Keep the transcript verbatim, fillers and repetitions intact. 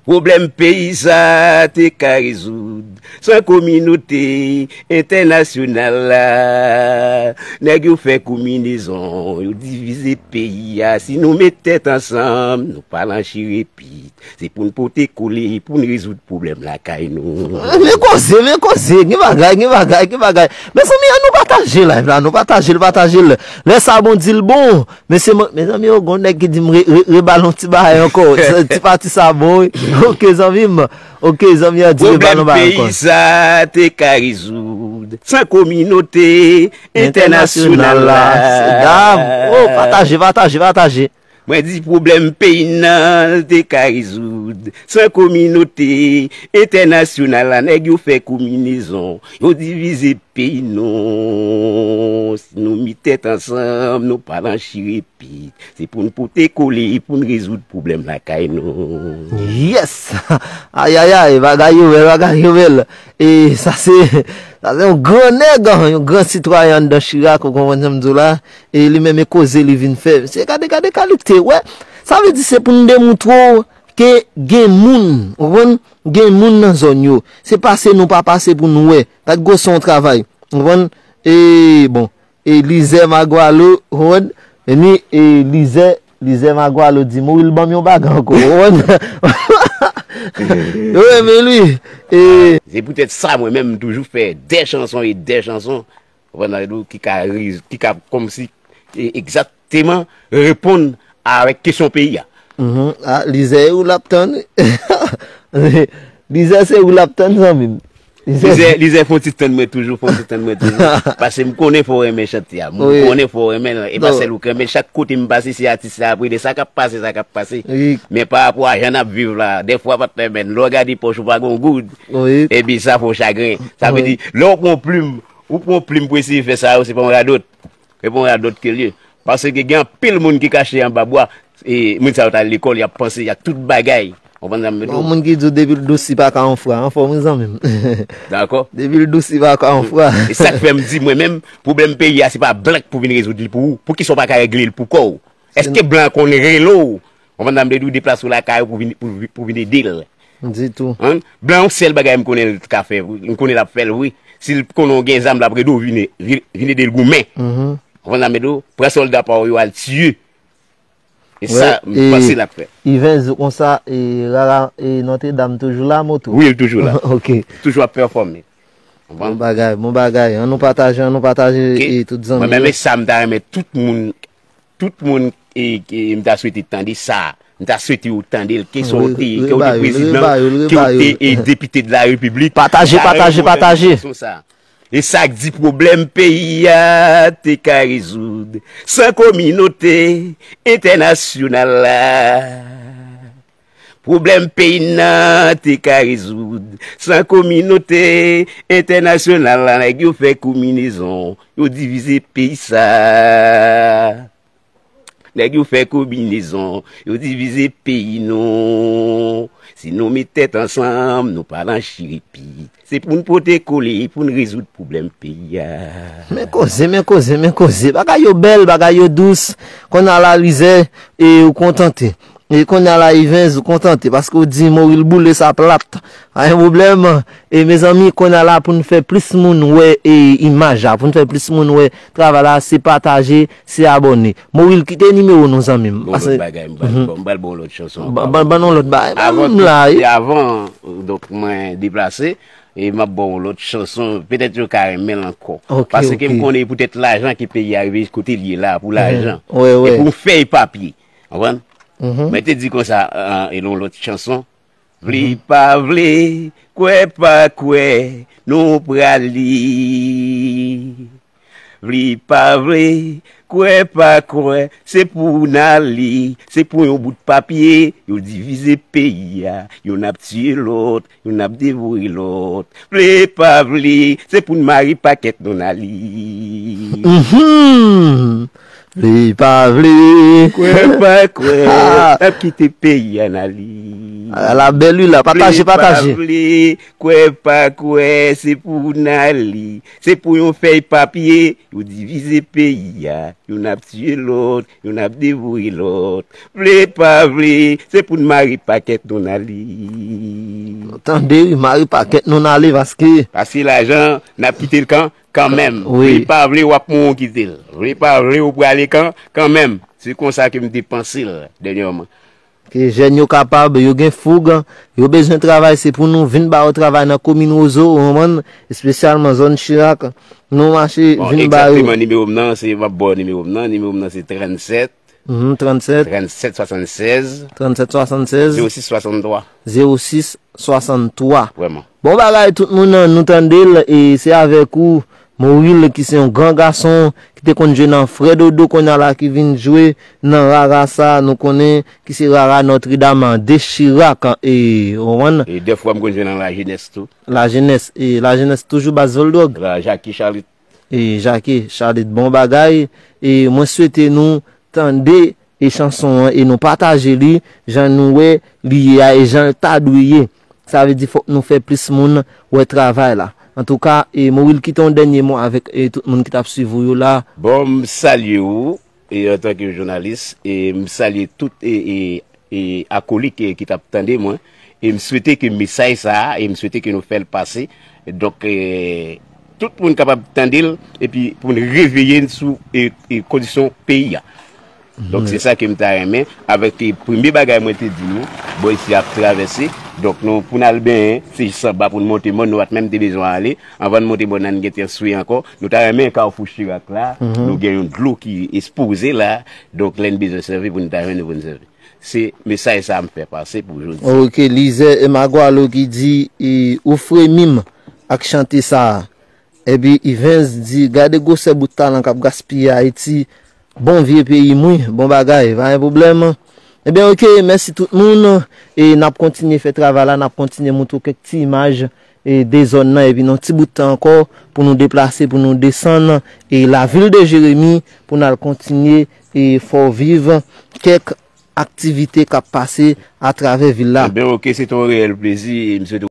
Pwoblèm peyi sa te ka rezoud san kominote entènasyonal la. Nèg yo fè konbinezon, yo divize peyi a. Si nou met tèt ansanm, nou pa nan chirepit. Se pou n pote kole, pou n rezoud pwoblèm lakay nou. Men koze, men koze, gen bagay, gen bagay, gen bagay. Mezanmi, an nou pataje live la, nou pataje l, pataje l. Lè sa bon, di l bon. Mesye, mezanmi, yo, gon nèg ki di m re, re, rebal yon ti bagay ankò. Ti pati sa bon, wi. Ok, zanmi m. Ok, zanmi an di rebal yon bagay ankò. Pwoblèm peyi sa te ka rezoud san kominote entènasyonal la. Se dam. Oh, pataje, pataje, pataje. Mwen di pwoblèm peyi nan te ka rezoud san kominote entènasyonal la. Nèg yo fè konbinezon, yo divize peyi nou. Si nou met tèt ansanm, nou pa nan chirepit. Se pou n pote kole, pou n rezoud pwoblèm lakay nou. Yes! Ayayay, bagay yo bèl, bagay yo bèl. E sa se, sa se yon gran nèg, yon gran sitwayen anndan Chirak, ou konprann sa m di w la. E li menm e koze li vin fè. Se gade, gade kalite, wè. Sa vle di se pou n demontre w ke gen moun, ou konprann? Gen moun nan zòn yo. Se pase nou pa pase pou nou wè. Gad gwosè yon travay. Ou konprann? E, bon. E Lizè Magwalo, ou konprann? E ni, e Lizè, Lizè Magwalo di, Moril ban m yon bagay ankò, ou konprann? Yo renmen li. E Se poutèt sa, mwen menm, m toujou fè dè chanson e dè chanson. Konprann sa m di w, ki ka riz-, ki ka kòmsi, e, egzakteman reponn avèk kesyon peyi a. Mhm. Ah, Lizè, e ou l ap tann. Lizè, se ou l ap tann, zanmi m. Lizè, Lizè, Lizè fè yon ti tann mwen toujou, fè yon ti tann mwen toujou. Paske m konnen fò w renmen chante a. M konnen fò w renmen l. E pa sèl ou k renmen l. Chak kote m pase, se atis la ap rele, sa k ap pase, sa k ap pase. Wi. Men pa rapò a jan n ap viv la, dèfwa, patnè, men lè w gade pòch ou pa gen yon goud. Wi. Epi sa fè w chagren. Sa vle di, lè w pran yon plim, ou pran yon plim pou eseye fè sa yo, se pa yon radòt. Se pa yon radòt ke l ye. Paske gen anpil moun ki kache anba bwa. E moun sa yo t al lekòl, y ap panse y ap tout bagay. Konprann sa m vle di w? Yon moun ki di w depi l dous, li pa ka yon fra. Anfòm, wi, zanmi m. Dakò. Depi l dous, li pa ka yon fra. E sa k fè m di, mwen menm, pwoblèm peyi a, se pa blan k pou vin rezoud li pou ou. Poukisa w pa ka regle l pou kò w? Èske blan an konn rele w? Konprann sa m vle di w, deplase w lakay ou pou vin, pou, pou vin ede l. Ditou. Hein? Blan yon sèl bagay m konnen l ka fè, m konnen l ap fè l, wi. Si l konnen w gen zam, l ap rele w vin, vin, vin ede l goumen. Mhm. Konprann sa m vle di w? Pran sòlda pa w yo al tiye. E sa, m panse l ap fè. Ivens, ou konsa, e Rara, e Notre Dame toujou la, moto? Wi, l toujou la. Ok. Toujou ap pèfòme. Bon bagay, bon bagay. An nou pataje, an nou pataje, e tout zanmi yo. Mwen menm, e sa m ta renmen tout moun, tout moun, e, e m ta swete tande sa. M ta swete yo tande l, ke sa w te ye, ke w te prezidan, ke w te, e, depite de la repiblik. Pataje, pataje, pataje. E sa k di pwoblèm peyi a te ka rezoud san kominote entènasyonal la. Pwoblèm peyi n nan te ka rezoud san kominote entènasyonal la. Nèg yo fè konbinezon, yo divize peyi sa. Nèg yo fè konbinezon, yo divize peyi nou. Si nou met tèt ansanm, nou pa nan chirepit. Se pou n pote kole, pou n rezoud pwoblèm peyi a. Men koze, men koze, men koze. Bagay yo bèl, bagay yo dous. Kounye a la, Lizè, e ou kontante. E kounye a la, Ivens, ou kontante. Paske ou di Moril boule sa plat. Pa gen pwoblèm. E mezanmi, kounye a la, pou n fè plis moun wè, e, imaj la, pou n fè plis moun wè travay la, se pataje, se abòne. Moril, kite nimewo nou, zanmi m. Bon, lòt bagay, m pral, bon, m pral ba w lòt chanson ankò. Ban, ban, ban nou lòt bagay. Avan, avan, donk, mwen deplase, e m ap ba w lòt chanson, petèt yo ka renmen l ankò. Ok, ok. Paske m konnen poutèt lajan ke peyi a rive kote l ye la, pou lajan. Wi, wi. E pou fèy papye. Konprann? Mwen te di konsa, e, e yon lòt chanson. Vle pa vle, kwè pa kwè, nou prale. Vle pa vle, kwè pa kwè, se pou n ale, se pou yon bout papye, yo divize peyi a, youn ap tiye lòt, youn ap devore lòt. Vle pa vle, se pou n mare pakèt nou n ale. Mhm. Vle pa vle. Kwè pa kwè, n ap kite peyi a n ale. A la bèl wi la, pataje, pataje. Vle pa vle, kwè pa kwè, se pou n ale. Se pou yon fèy papye, yo divize peyi a. Youn ap tiye lòt, youn ap devoye lòt. Vle pa vle, se pou n mare pakèt nou n ale. Tande wi, mare pakèt nou n ale paske. Paske lajan, n ap kite l kan, kanmenm. Wi. Vle pa vle, w ap mouri kite l. Vle pa vle, ou prale kan, kanmenm. Se konsa ke m te panse l dènyèman. Ke jèn yo kapab, yo gen foug, yo bezwen travay, se pou nou vin ba yo travay nan komin Wozo, ou konprann, espesyalman zòn Chirak. Nou mache Bon, vin ba yo. Egzakteman, nimewo m nan, se, m ap ba w nimewo m nan. Nimewo m nan se trannsenk, Mhm, trannsenk, trannsenk swasannsenz, trannsenk swasannsenz, zewo sis swasanntwa. zewo sis swasanntwa. Vrèman. Bon bagay, tout moun, nou tande l, e se avèk ou, Moril, ki se yon gran gason, ki te konn jwe nan Frè Dodo, kounye a la ki vin jwe nan rara sa, nou konnen, ki se rara Nòtredam de Chirak, e, ou konprann? E dèfwa m konn jwe nan lajenès tou. Lajenès, e lajenès toujou baz vòl dwòg. La, Jackie Charlotte. E Jackie Charlotte, bon bagay, e mwen swete nou tande e chanson an e nou pataje li, jan nou wè li ye a e jan l ta dwe ye. Sa vle di fòk nou fè plis moun wè travay la. Antouka, e Moril, kite yon dènye mo avèk e tout moun ki t ap swiv ou yo la. Bon, m salye ou, e antanke jounalis, e m salye tout e, e, e akolit e, ki t ap tande mwen. E m swete ke mesaj sa a, e m swete ke nou fè l pase. Donk, e, tout moun kapab tande l, epi pou n reveye n sou e, e kondisyon peyi a. Donk, se sa ke m ta renmen. Avèk e, premye bagay mwen te di nou, bò isi ap travèse. Donk, nou, pou n al benyen, se jis anba pou n monte mòn, nou pa t menm te bezwen ale. Anvan n monte mòn nan, n gentan swe ankò. Nou ta renmen Kafou Chirak la, nou gen yon dlo ki espoze la. Donk, lè n bezwen sèvi, pou n ta jwenn nou pou n sèvi. Se mesaj sa a m fè pase pou jodi. Ok, Lizè e Magwalo ki di, e, ou fremi m ak chante sa a. Epi Ivens di, gade gwosè bout talan k ap gaspiye Ayiti. Bon vye peyi m wi, bon bagay, pa gen pwoblèm. Ebyen, ok, mèsi tout moun. E n ap kontinye fè travay la, n ap kontinye montre w kèk ti imaj e de zòn nan, epi nan ti bout tan ankò, pou nou deplase, pou nou desann e lavil de Jeremi, pou n al kontinye e fè w viv kèk aktivite k ap pase atravè vil la. Ebyen, ok, se te yon reyèl plezi, e m swete